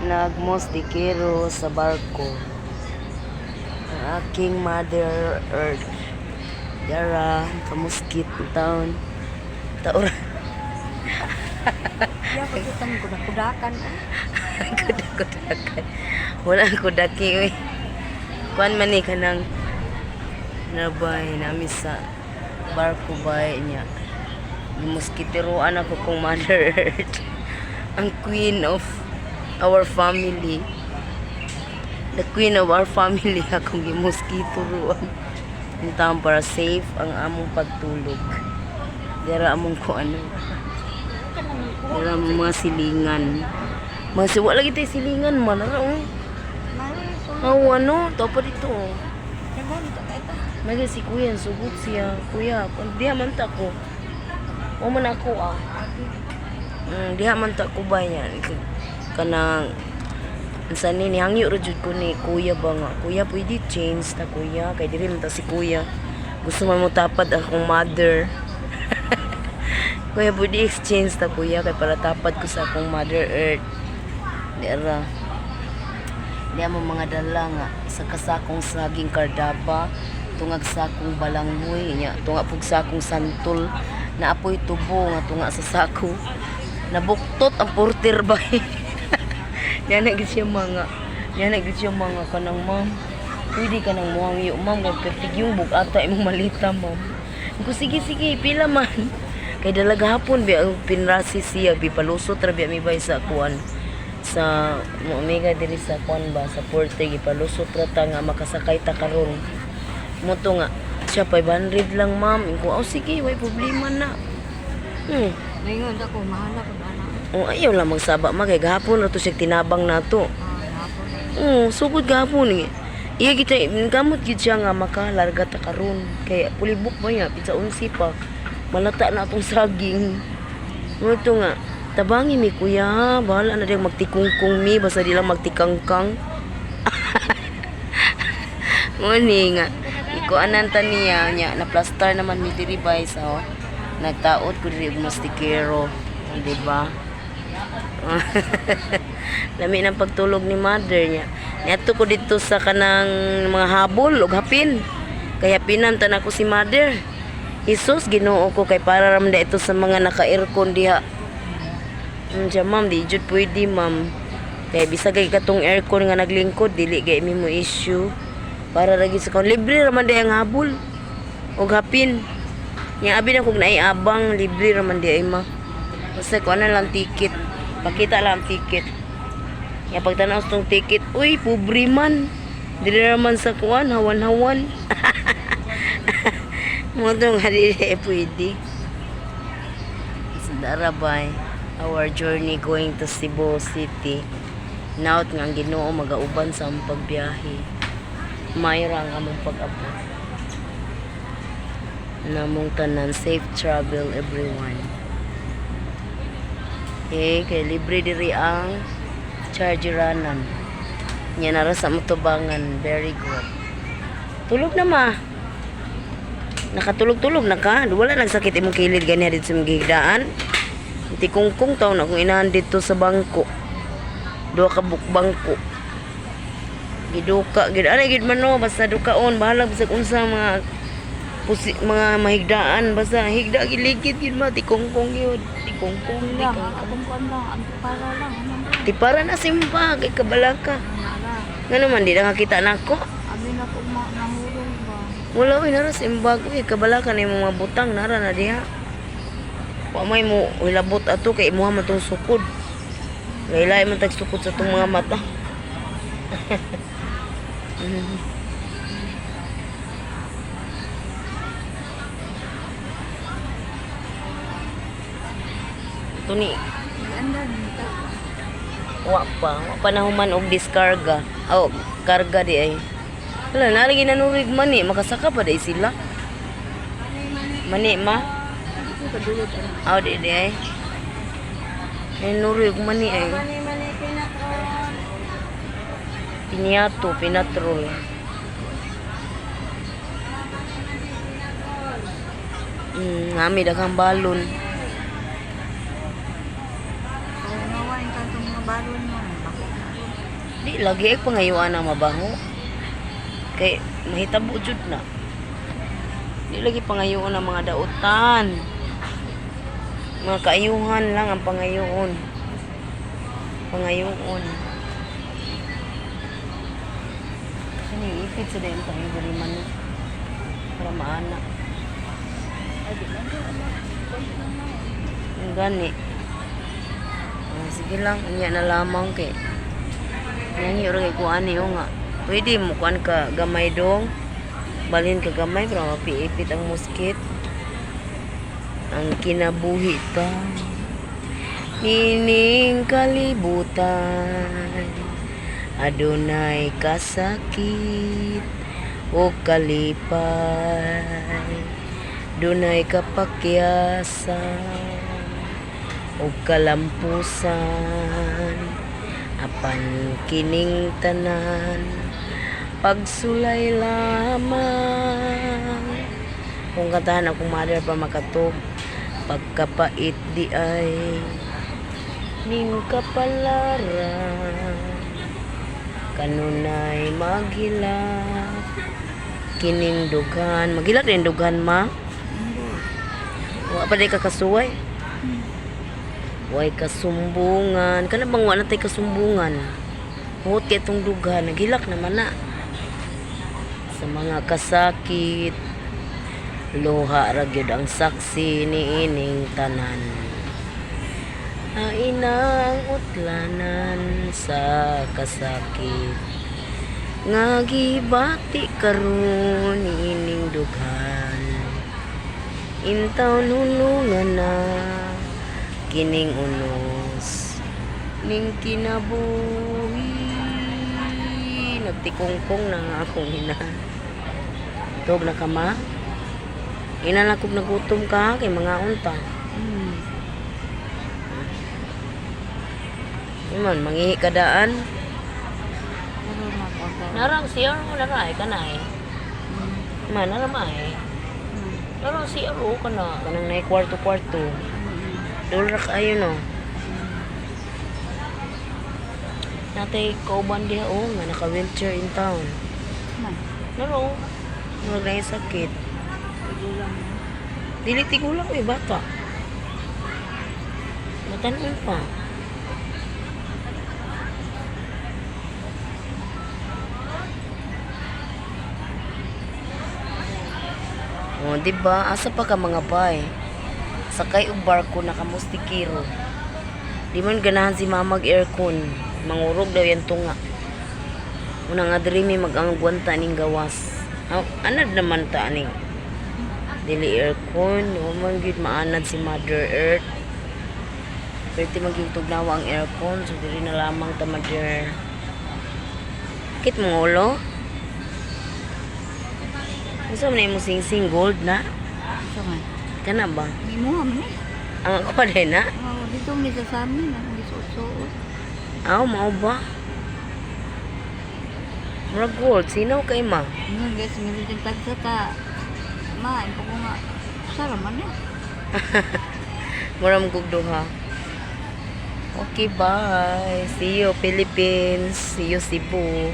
Nagmostikero sa barko. Ang aking Mother Earth. Dara, kamuskit taon. Taon. Ya, pagkita mo kudak-kudakan. Kudak-kudakan. Wala kudaki uy. Kuan man ni kanang nabay nami sa barko bay niya. Gimuskiteroan ako kong Mother Earth. Ang queen of our family. The queen of our family akong gimuskiteroan. Ang taon para safe ang among pagtulog. Dira among ko ano. Dira among mga silingan. Mga si wala kita silingan man ara oh. Aw ano, to pa dito. Oh. Maga si kuya, sugot siya. Kuya, kung diha man ta ko. O man ako ah. Diha man ta ko ba yan? Kanang unsa ni nihangyo ra jud ko ni kuya ba nga. Kuya, pwede change ta kuya kay diri man ta si kuya. Gusto man mo tapad akong mother. Kuya, pwede exchange ta kuya kay para tapad ko sa akong Mother Earth. Di ara. Di mo mga dala nga sa kasakong saging kardaba, tungag sakong balanghoy nya, tunga pug sakong santol, na apoy tubo nga tunga sa sako. Nabuktot ang porter bay. Niya na gid siya mga, niya na gid siya mga kanang ma'am. Pwede ka nang muhangyo ma'am, kay pertigyong bug-ata imong malita ma'am. Ko sige sige, pila man. Kay dala gahapon bi ang pinrasi siya bi palusot ra bi mi bay sa kuan sa moamiga diri sa kuan ba sa porte gipalusot ra ta nga makasakay ta karon. Mo to nga siya 500 lang ma'am. Inko, oh sige, way problema na. Ngayon ako, mahala ko na. Oh, ayaw lang magsaba ma kay gahapon ra to siya tinabang nato. Ah, hapon. Oo, sugod gahapon eh. Iya kita gamot gid siya nga makalarga ta karon kay pulibok ba niya pizza unsi pa. Malata na atong saging. Mo to nga tabangi mi kuya, bahala na diyang magtikungkong mi basta di lang magtikangkang. Mo ni nga ikuanan ta niya nya na plaster naman mi diri bay sa oh. Nagtaod ko diri og mastikero, di ba? Lami ng pagtulog ni mother niya. Niadto ko dito sa kanang mga habol og hapin. Kaya pinan tan ako si mother. Jesus, Ginoo ko kay para ramda ito sa mga naka-aircon diha. Siya, ma'am, di jud pwede, ma'am. Kay bisag kay katong aircon nga naglingkod, dili kay mi mo issue. Para lagi sa kon libre ra man di ang habol og hapin. Nya abi na kog naiabang libre ra man di ay ma. Basta ko ana lang ticket. Pakita lang ang ticket. Nya pagtanaw sa tong ticket, uy, pobre man. Dili ra man sa kuan, hawan-hawan. Mo to nga dili eh, pwede. Sa Darabay, our journey going to Cebu City. Naot nga ang Ginoo magauban sa among pagbiyahe. Mayra ang among pag-abot. Namong tanan safe travel everyone. Okay, kay libre diri ang chargeranan. Nya nara sa motobangan, very good. Tulog na ma. Nakatulog-tulog na ka. Wala nagsakit imong kilid ganiha dito sa imong gihigdaan. Tikungkong taon akong inahan dito sa bangko. Duha ka buk bangko. Giduka gid ana gid man no basta dukaon bahala bisag unsa mga pusi, mga mahigdaan basta higda giligid gid ma tikungkong gyud tikungkong Lang, tikungkong. akong kuan lang, ang para lang. Ano ba? Tipara na simba kay kabalaka. Nara. Ngano man di nakakita nako. Abi na ko nahulog ba? Wala oy nara simba ko eh kabalaka na imong mga butang nara na diha. Wa may mo hilabot ato kay imuha man tong sukod. Laylay man tag sukod sa tong mga mata. Ito ni Andar nita. wa pa, wa pa na human og diskarga. Oh, karga di ay. Wala na lagi nanurig man eh, makasaka pa di sila. Mani ma? Hindi ko kadulot ano. Aw di di ay. Nanurig mani ay. Mani mani pinatron. Piniato, pinatrol. Nami daghang balon. Kaya nawain ka itong mga balon mo. Bako. Di lagi ay pangayuan ang mabaho. Kay mahitabo jud na. Di lagi pangayuan ang mga dautan. Mga kaayuhan lang ang pangayuon. Pangayuon. Kani ipit sa dayon tayo diri man para maana. Ay, di man doon, anak. Konti lang na. Ang gani. Ah, sige lang, unya na lamang kay. Nangi ora kay kuan niyo nga. Pwede mo kuan ka gamay dong. Balhin ka gamay pero mapiipit ang muskit. Ang kinabuhi ta. Nining kalibutan. Adunay kasakit o kalipay. Dunay kapakyasan o kalampusan apan kining tanan pagsulay lamang. Kung kantahan akong mother pa makatog, pagkapait di ay ning kapalaran, kanunay maghilak kining dughan. Maghilak din dughan, ma. Wa pa day ka kasuway. Way kasumbungan. Kana bang wa na tay kasumbungan? Huot kay itong dughan. Naghilak naman na. Sa mga kasakit, luha ra gyud ang saksi ni ining tanan. Ainang utlanan sa kasakit nga gibati karon ining dughan. Intaw nunungan na kining unos ning kinabuhi. Nagtikongkong na nga akong ina. Tog na ka, ma. Ina na kog nagutom ka kay mga unta. Iman mangihi ka daan. Pero mapunta. Narang siya mo nara ay kanay. Ma nara ma ay. Narang siya ro kana kanang nay kwarto-kwarto. Dulra kaayo no. Natay kauban diha oh nga naka wheelchair in town. Man, Naro. Murag na sakit. tigulang. Dili tigulang eh bata. Matanon pa. Oh, di ba? Asa pa ka mga bay? Sakay og barko nakamustikiro. Di man ganahan si mama mag aircon. Mangurog daw yan tunga. Una nga diri may mag-angwanta ning gawas. Aw, anad naman ta aning dili aircon, wa man gyud maanad si Mother Earth. Pwede maging tugnawa ang aircon, so diri na lamang ta, Mother. Kit mong ulo? Unsa man imong sing-sing gold na? Ito man. Kana ba? Gimuha man eh. Ang ako din na? Oh, dito may sa amin, ang gisuot-suot. Aw, mao ba? Murag gold, sinaw kay ma. Ngayon guys, meron din tagsa ta. Ma, impo ko nga. Sara man eh. Mura mong kog duha. Okay, bye. See you, Philippines. See you, Cebu.